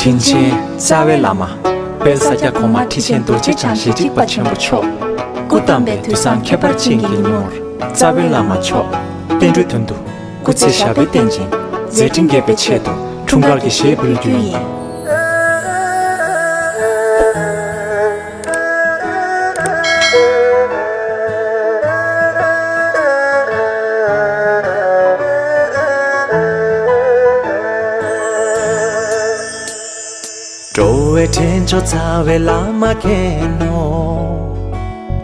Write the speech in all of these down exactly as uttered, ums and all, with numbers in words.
རིན་ཆེན་རྩ་བའི་བླ་མ། དཔལ་ས་སྐྱ་གོང་མ་ཁྲི་ཆེན་རྡོ་རྗེ་འཆང་ཞལ་གཅིག་དཔའ་ཆེན་པོ་མཆོག་སྐུ་བལྟམས་པའི་དུས་བཟང་ཁྱད་པར་ཅན་གྱི་ཉིན་མོར། རྩ་བའི་བླ་མ་མཆོག་བསྟན་འགྲོའི་དོན་དུ་སྐུ་ཚེ་ཞབས་པད་བརྟན་ཅིང་མཛད་འཕྲིན་རྒྱས་པའི་ཆེད་དུ་འཁྲུངས་སྐར་གྱི་གཞས་འབུལ་རྒྱུ་ཡིན། འགྲོ་བའི་འདྲེན་མཆོག་རྩ་བའི་བླ་མ་མཁྱེན་ནོ།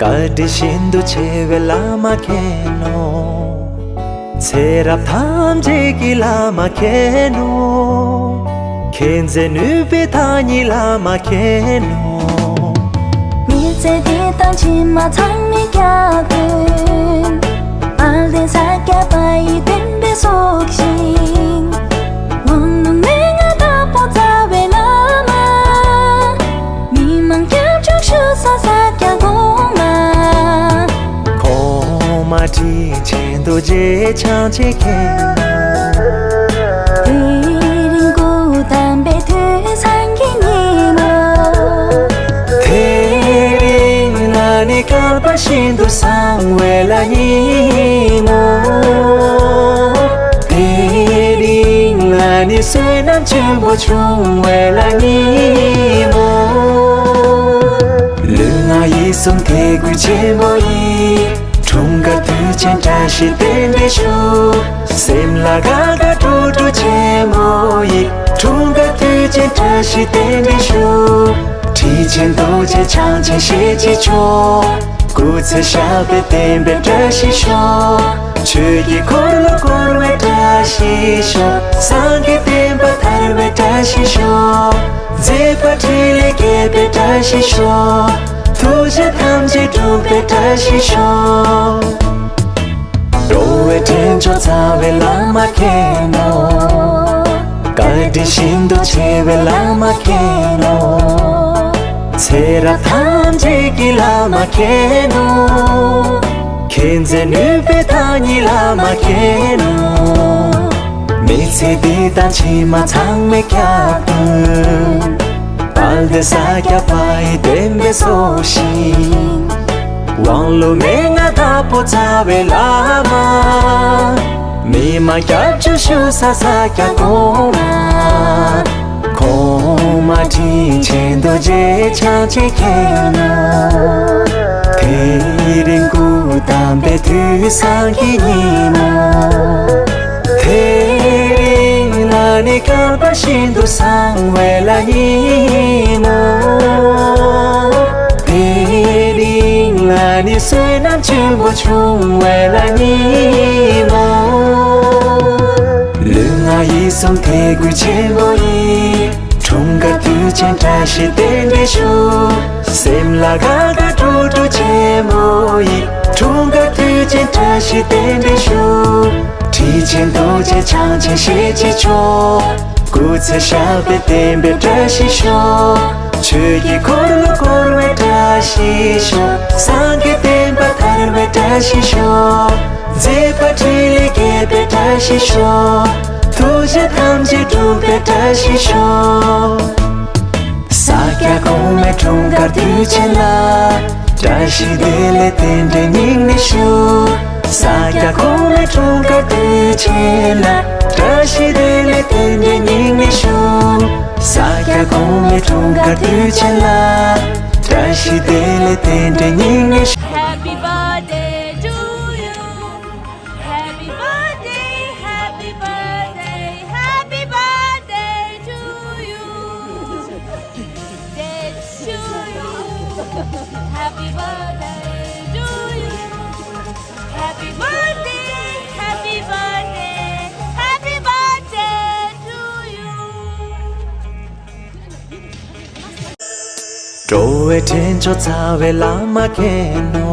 བཀའ་དྲིན་ཤིན་ཏུ་ཆེ་བའི་བླ་མ་མཁྱེན་ནོ། ཚེ་རབས་ཐམས་ཅད་ཀྱི་བླ་མ་མཁྱེན་ནོ། མཁྱེན་བརྩེ་ནུས་པའི་བདག་ཉིད་བླ་མ་མཁྱེན་ནོ། མི་ཚེ་འདི་དང་ཕྱི་མ་ཚང་མའི་སྐྱབས་མགོན། དཔལ་ལྡན་ས་སྐྱ་པ་ཡི་བསྟན་པའི་སྲོག་ཤིང་། དབང་ལུང་མན་ངག་བདག་པོ་རྩ་བའི་བླ་མ། མི་མང་སྐྱབས་བཅོལ་ཞུ་ས་ས་སྐྱ་གོང་མ། གོང་མ་ཁྲི་ཆེན་རྡོ་རྗེ་འཆང་ཆེན་མཁྱེན་ནོ། དེ་རིང་སྐུ་བལྟམས་པའི་དུས་བཟང་གི་ཉིན་མོ། དེ་རིང་ལ་ནི་སྐལ་པ་ཤིན་ཏུ་བཟང་བའི་ལ་ཉིན་མོ། དེ་རིང་ལ་ནི་བསོད་ནམས་ཆེན་པོ་བྱུང་བའི་ལ་ཉིན་མོ། ལུས་ངག་ཡིད་གསུམ་དད་གུས་ཆེན་པོ་ཡིས། འཁྲུངས་སྐར་དུས་ཆེན་བཀྲ་ཤིས་རྟེན་འབྲེལ་ཞུ། སེམས་ལ་དགའ་དགའ་སྤྲོ་སྤྲོ་ཆེན་མོ་ཡིས། འཁྲུངས་སྐར་དུས་ཆེན་བཀྲ་ཤིས་རྟེན་འབྲེལ་ཞུ། ཁྲི་ཆེན་རྡོ་རྗེ་འཆང་ཆེན་ཞལ་གཅིག་མཆོག་སྐུ་ཚེ་ཞབས་པད་བརྟན་པའི་བཀྲ་ཤིས་ཤོག་ཆོས་ཀྱི་འཁོར་ལོ་བསྐོར་བའི་བཀྲ་ཤིས་ཤོག་སངས་རྒྱས་བསྟན་པ་དར་བའི་བཀྲ་ཤིས་ཤོག་མཛད་པ་འཕྲིན་ལས་རྒྱས་པའི་བཀྲ་ཤིས་ཤོག་ཐུགས་བཞེད་ཐམས་ཅད་འགྲུབ་པའི་བཀྲ་ཤིས་ཤོག་འགྲོ་བའི་འདྲེན་མཆོག་རྩ་བའི་བླ་མ་མཁྱེན་ནོ། བཀའ་དྲིན་ཤིན་ཏུ་ཆེ་བའི་བླ་མ་མཁྱེན་ནོ། ཚེ་རབས་ཐམས་ཅད་ཀྱི་བླ་མ་མཁྱེན་ནོ། མཁྱེན་བརྩེ་ནུས་པའི་བདག་ཉིད་བླ་མ་མཁྱེན་ནོ། མི་ཚེ་འདི་དང་ཕྱི་མ་ཚང་མའི་སྐྱབས་མགོན། དཔལ་ལྡན་ས་སྐྱ་པ་ཡི་བསྟན་པའི་སྲོག་ཤིང་། དབང་ལུང་མན་ངག་བདག་པོ་རྩ་བའི་བླ་མ། མི་མང་སྐྱབས་བཅོལ་ཞུ་ས་ས་སྐྱ་གོང་མ། གོང་མ་ཁྲི་ཆེན་རྡོ་རྗེ་འཆང་ཆེན་མཁྱེན་ནོ། དེ་རིང་སྐུ་བལྟམས་པའི་དུས་བཟང་གི་ཉིན་མོ། དེ་རིང་ལ་ནི་སྐལ་པ་ཤིན་ཏུ་བཟང་བའི་ལ་ཉིན་མོ། དེ་རིང་ལ་ནི་བསོད་ནམས་ཆེན་པོ་བྱུང་བའི་ལ་ཉིན་མོ། ལུས་ངག་ཡིད་གསུམ་དད་གུས་ཆེན་པོ་ཡིས། འཁྲུངས་སྐར་དུས་ཆེན་བཀྲ་ཤིས་རྟེན་འབྲེལ་ཞུ། སེམས་ལ་དགའ་དགའ་སྤྲོ་སྤྲོ་ཆེན་མོ་ཡིས། འཁྲུངས་སྐར་དུས་ཆེན་བཀྲ་ཤིས་རྟེན་འབྲེལ་ཞུ། ཁྲི་ཆེན་རྡོ་རྗེ་འཆང་ཆེན་ཞལ་གཅིག་མཆོག་སྐུ་ཚེ་ཞབས་པད་བརྟན་པའི་བཀྲ་ཤིས་ཤོག་ཆོས་ཀྱི་འཁོར་ལོ་བསྐོར་བའི་བཀྲ་ཤིས་ཤོག་སངས་རྒྱས་བསྟན་པ་དར་བའི་བཀྲ་ཤིས་ཤོག་མཛད་པ་འཕྲིན་ལས་རྒྱས་པའི་བཀྲ་ཤིས་ཤོག་ཐུགས་བཞེད་ཐམས་ཅད་འགྲུབ་པའི་བཀྲ་ཤིས་ཤོག་ས་སྐྱ་གོང་མའི་འཁྲུངས་སྐར་དུས་ཆེན་ལ། བཀྲ་ཤིས་བདེ་ལེགས་རྟེན་འབྲེལ་སྙིང་ནས་ཞུ། ས་སྐྱ་གོང་མའི་འཁྲུངས་སྐར་དུས་ཆེན་ལ། བཀྲ་ཤིས་བདེ་ལེགས་རྟེན་འབྲེལ་སྙིང་ནས་ཞུ། ས་སྐྱ་གོང་མའི་འཁྲུངས་སྐར་དུས་ཆེན་ལ། བཀྲ་ཤིས་བདེ་ལེགས་རྟེན་འབྲེལ་སྙིང་ནས་ཞུ། Happy birthday to you. Happy birthday, happy birthday, happy birthday to you. Day to you. Happy birthday to you. Happy birthday, happy birthday, happy birthday to you. འགྲོ་བའི་འདྲེན་མཆོག་རྩ་བའི་བླ་མ་མཁྱེན་ནོ།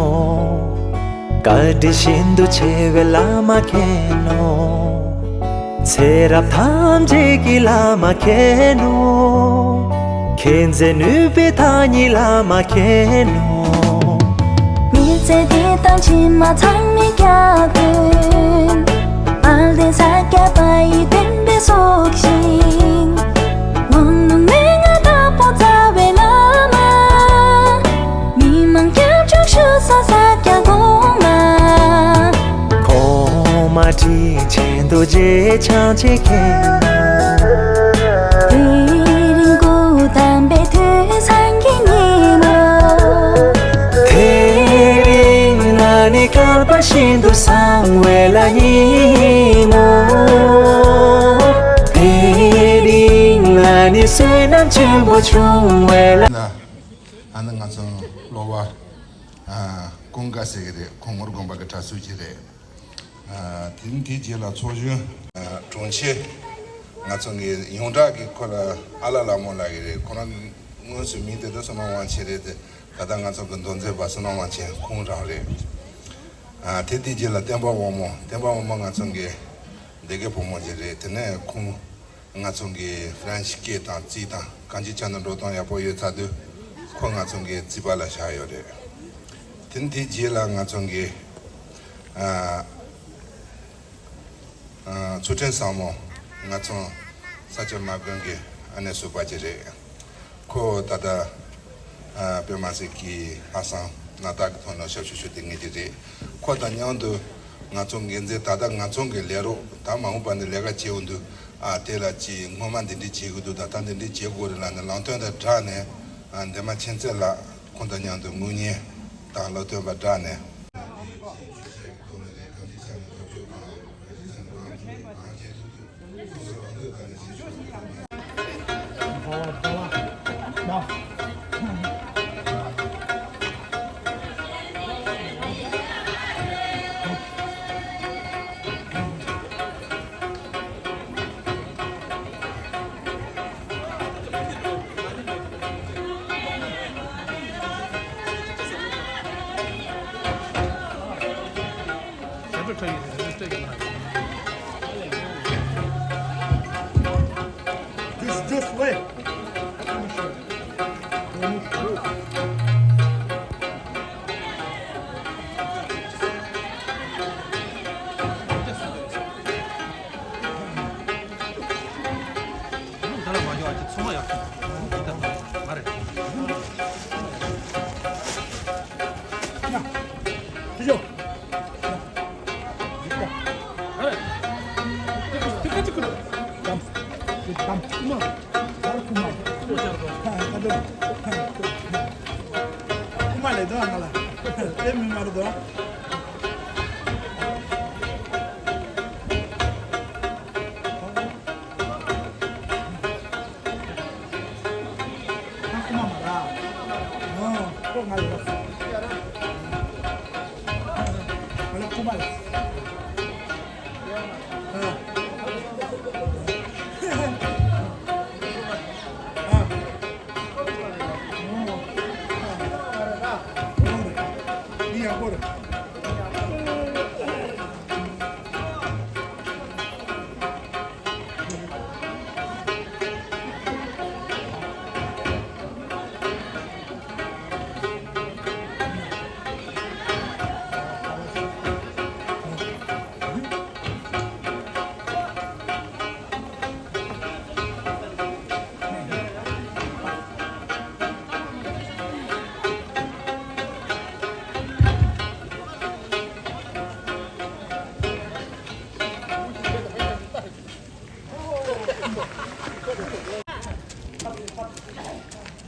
བཀའ་དྲིན་ཤིན་ཏུ་ཆེ་བའི་བླ་མ་མཁྱེན་ནོ། ཚེ་རབས་ཐམས་ཅད་ཀྱི་བླ་མ་མཁྱེན་ནོ། མཁྱེན་བརྩེ་ནུས་པའི་བདག་ཉིད་བླ་མ་མཁྱེན་ནོ། མི་ཚེ་འདི་དང་ཕྱི་མ་ཚང་མའི་སྐྱབས་མགོན། དཔལ་ལྡན་ས་སྐྱ་པ་ཡི་བསྟན་པའི་སྲོག་ཤིང་། དབང་ལུང་མན་ངག་དྭགས་པོ་རྩ་བའི་བླ་མ། མི་མང་སྐྱབས་བཅོལ་ཞུ་ས་ས་སྐྱ་གོང་མ། གོང་མ་དྲིན་ཆེན་རྡོ་རྗེ་འཆང་ཆེན་མཁྱེན། དེ་རིང་སྐུ་བལྟམས་པའི་ཐོས་བསམ་གྱི་ཉིན་མོ། དེ་རིང་ང་ནི་སྐལ་པ་ཤིན་ཏུ་བཟང་བའི་ལ་ཉིན་མོ། དེ་རིང་ང་ནི་བསོད་ནམས་ཆེན་པོ་བྱུང་བའི་ལ། ཨ་ནི་ང་ཚོ་སློབ་པ་ཀུན་དགའ་ཟེར་གི་རེད། ཁོང་ངོར་དགོན་པ་གི་གྲྭ་ཟུར་ཅིག་རེད། དེ་ནི་དེའི་རྗེས་ལ་ཚོགས་གཞོན་དྲུང་ཆེ་ང་ཚོ་གི་ཡོངས་གྲགས་ཀྱི་ཁོ་ལ་ཨ་ལ་ལ་མོ་ལབ་ཀྱི་རེད། ཁོ་རང་དངོས་སུ་མིང་དེ་ད་བསོད་ནམས་དབང་ཆེན་རེད་དེ། ད་ལྟ་ང་ཚོ་གི་མདོ་འཛིན་པ་བསོད་ནམས་དབང་ཆེན་ཁོང་རང་རེད། དེ་དེའི་རྗེས་ལ་བསྟན་པ་དབང་མོ། བསྟན་པ་དབང་མོ་ང་ཚོ་གི་སྡེ་དགེ་བུ་མོ་ཅིག་རེད། དེ་ནས་ཁོང་ང་ཚོ་གི་ཧྥ་རན་སི་སྐད་དང་རྩིས་དང་གང་ཅིའི་ཆ་ནས་འགྲོ་སྟངས་ཡག་པོ་ཡོད་ཚར་དུས་ཁོ་ང་ཚོ་གི་རྩིས་པ་ལ་བཞག་ཡོད་རེད། དེ་ནི་དེའི་རྗེས་ལ་ང་ཚོ་གི་ཨ་ཨ་ཚུལ་ཁྲིམས་བཟང་མོ། ང་ཚོ་ས་སྐྱ་མ་དགོན་གྱི་ཨ་ནེ་ཟུར་པ་ཅིག་རེད། ཁོ་ད་ལྟ་ཨ་དཔེ་མ་སྲིད་ཀྱི་ཧ་སང་ན་རྟགས་ཀྱི་ཐོག་ནས་ཞབས་ཞུ་ཞུ་བསྡད་མཁན་ཅིག་རེད། ཁོ་དང་མཉམ་དུ་ང་ཚོ་འགན་འཛིན་ད་ལྟ་ང་ཚོ་གི་ལས་རོགས་ད་མ་འོངས་པ་ནས་ལས་ཀ་བྱེད་འོང་དུས་ཨ་དེ་ལ་ཅིག་སྔོན་མ་འདི་འདྲ་བྱེད་དགོས་འདུག་ད་ལྟ་འདི་འདྲ་བྱེད་དགོས་རེད་ལབ་ནས་ལམ་སྟོན་དང་སྦྲགས་ནས་ཨ་འདན་མ་ཆོས་མཛད་ལགས་ཁོང་དང་མཉམ་དུ་ངུ་བརྙན་དང་སློབ་སྟོན་པ་སྦྲགས་ནས། This, this way.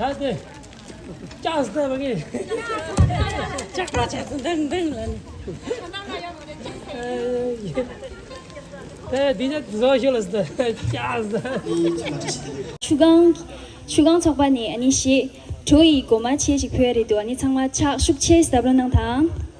ད་དེ་ལྕགས་ཟ་བ་གི་ལྕགས་པ་བྱས་སོང་། འདང་འདང་ལ་ནི། ད་འདི་ནས་བཟོ་ཤོག་ལ་ཟ་ལྕགས་ཟ། ཆུ་སྒང་ཆུ་སྒང་ཚོགས་པ་ནས་ཨ་ནི་གཞས་བྲོ་ཡི་སྒོ་མ་ཕྱེ་ཞིག་ཕུལ་ཡ་རེད་འདུག་ཨ་ནི་ཚང་མ་ཕྱག་ཤུགས་ཆེ་སྟབས་ལ་གནང་དང་།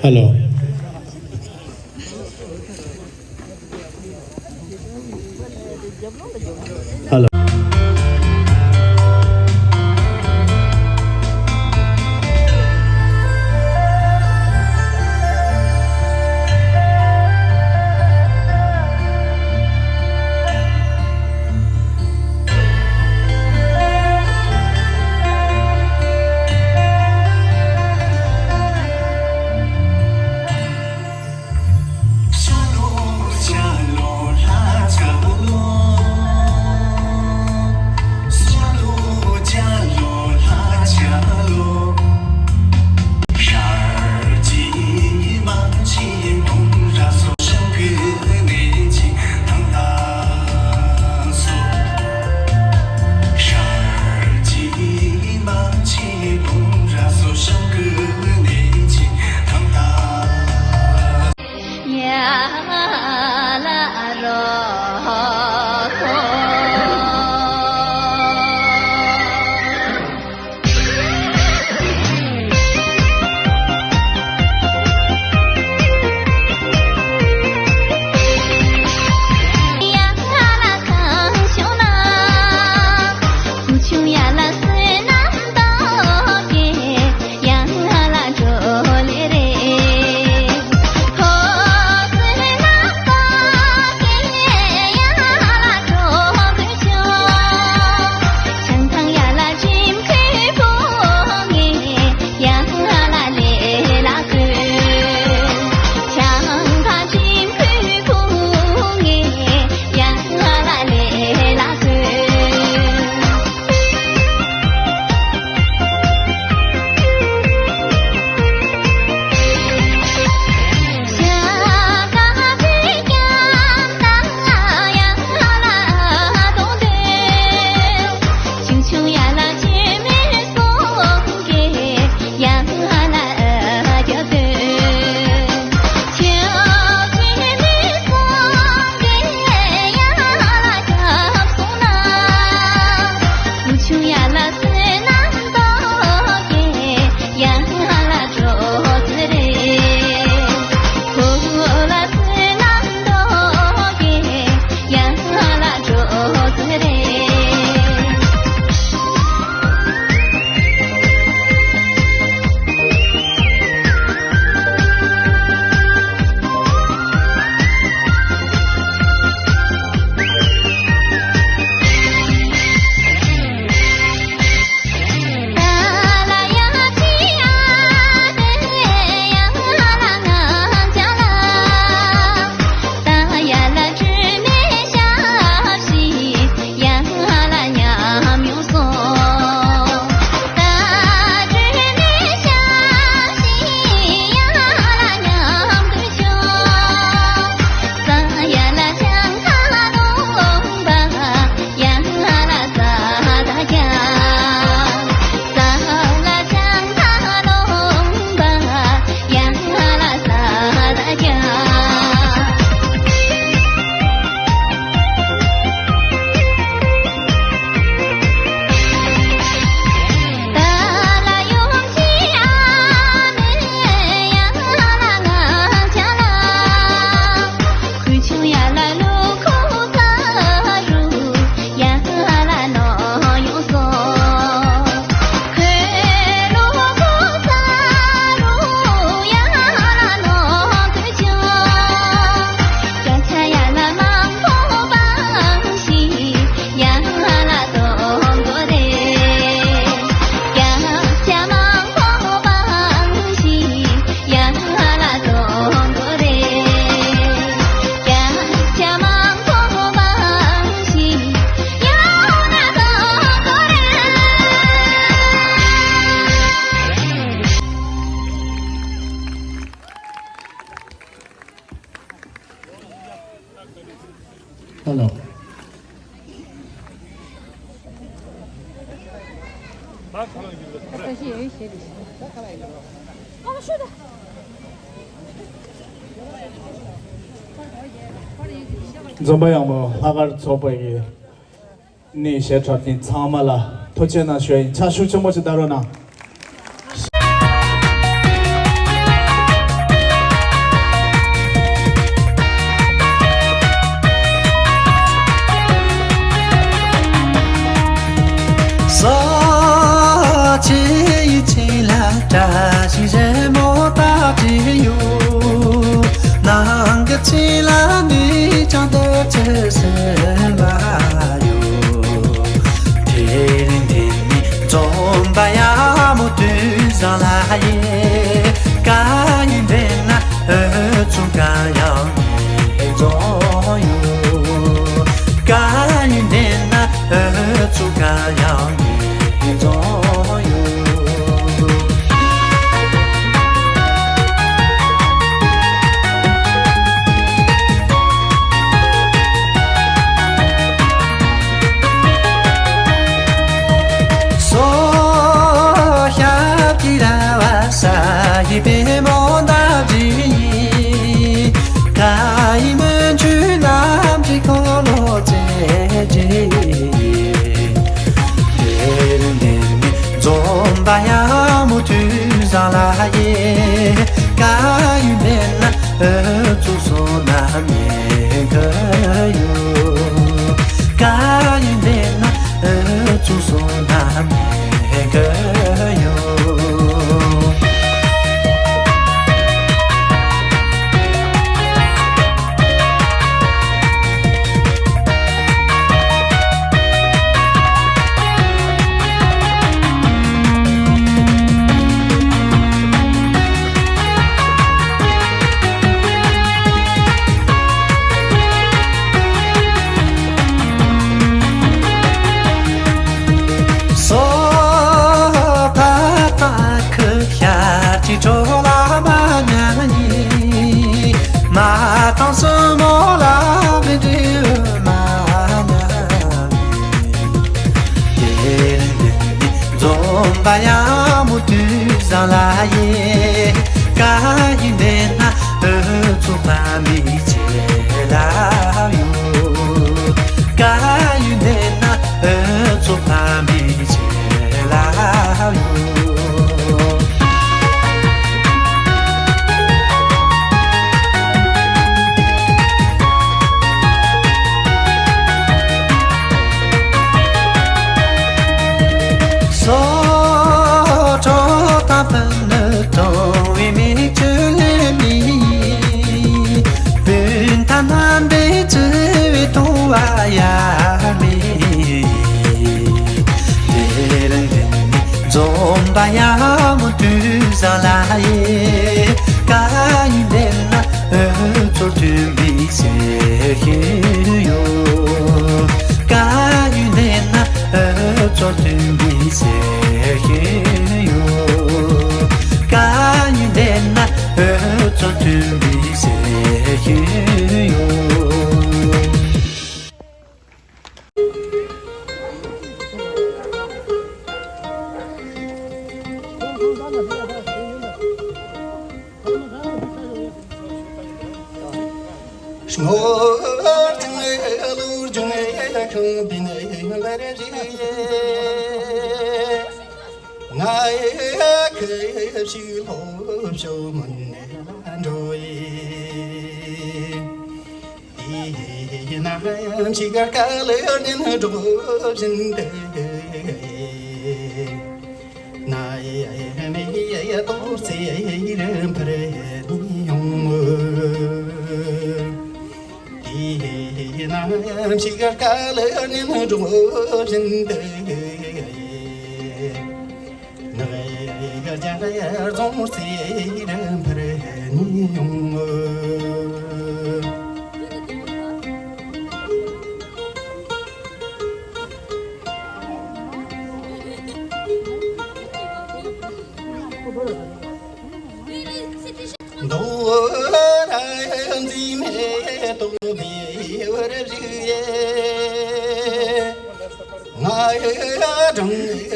Hello. Hello. འཛོམས་པ་ཡག་མོ་ལྷག་དཀར་ཚོགས་པ་ཡི་ནི་གཞས་འཁྲབ་མཁན་ཚང་མ་ལ་ཐུགས་རྗེ་གནང་ཞུ་ཡ་ཡིན། ཕྱག་ཤུགས་ཆེན་པོ་ཅིག་བརྡབ་རོགས་གནང་།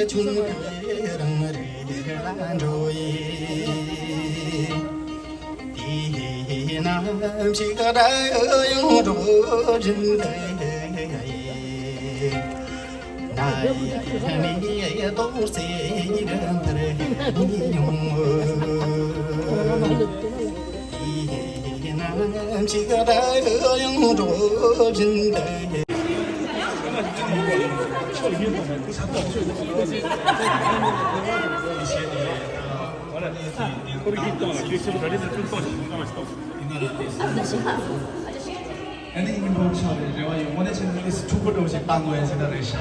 ཆུང་དུ་རང་རེ་ལ་འགྲོ་ཡི། དེ་ནམ་ཞིག་ར་ཡང་འགྲོ་བཞིན་དུ། ན་ཡ་ནི་ཏོག་སེ་རང་ཐར་ནི་ཡོང་། དེ་ནམ་ཞིག་ར་ཡང་འགྲོ་བཞིན་དུ། ཨ་ནི་ཡིན་པོ་ཆགས་པའི་རེ་བ་ཡོད། དངོས་གནས་བྱས་ན་ཨེ་ལིས་ཕྲུ་གུ་འདྲ་བོ་ཞིག་བཏང་དགོས་ཡ་ཞིག་ད་རེད་ཤག་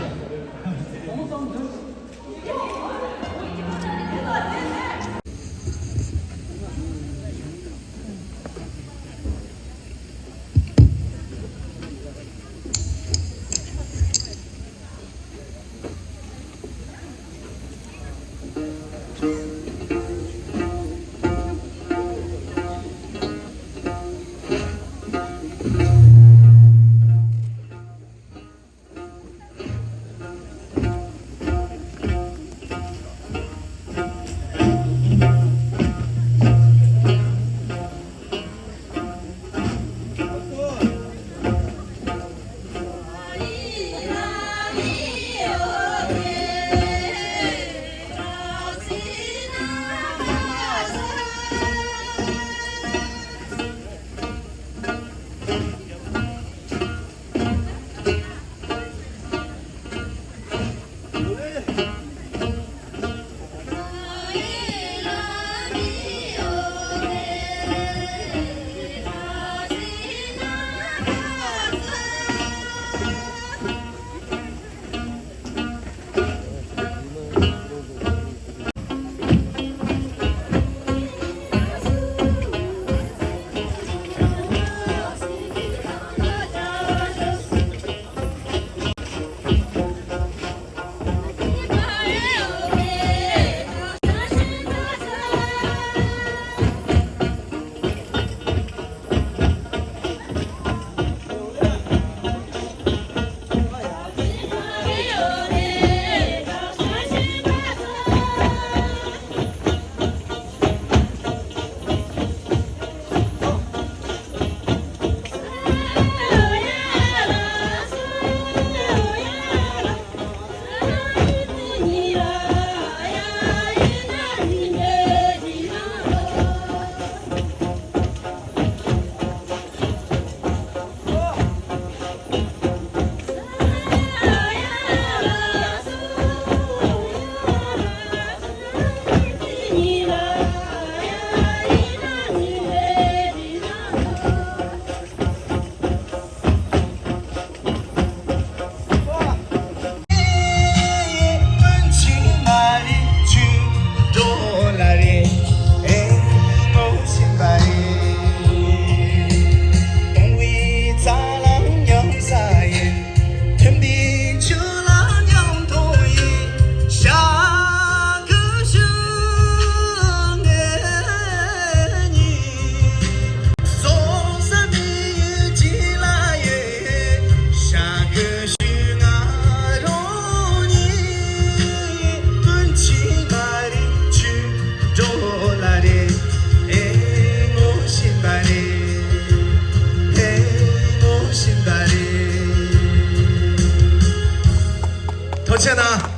ཐུགས་རྗེ་གནང་།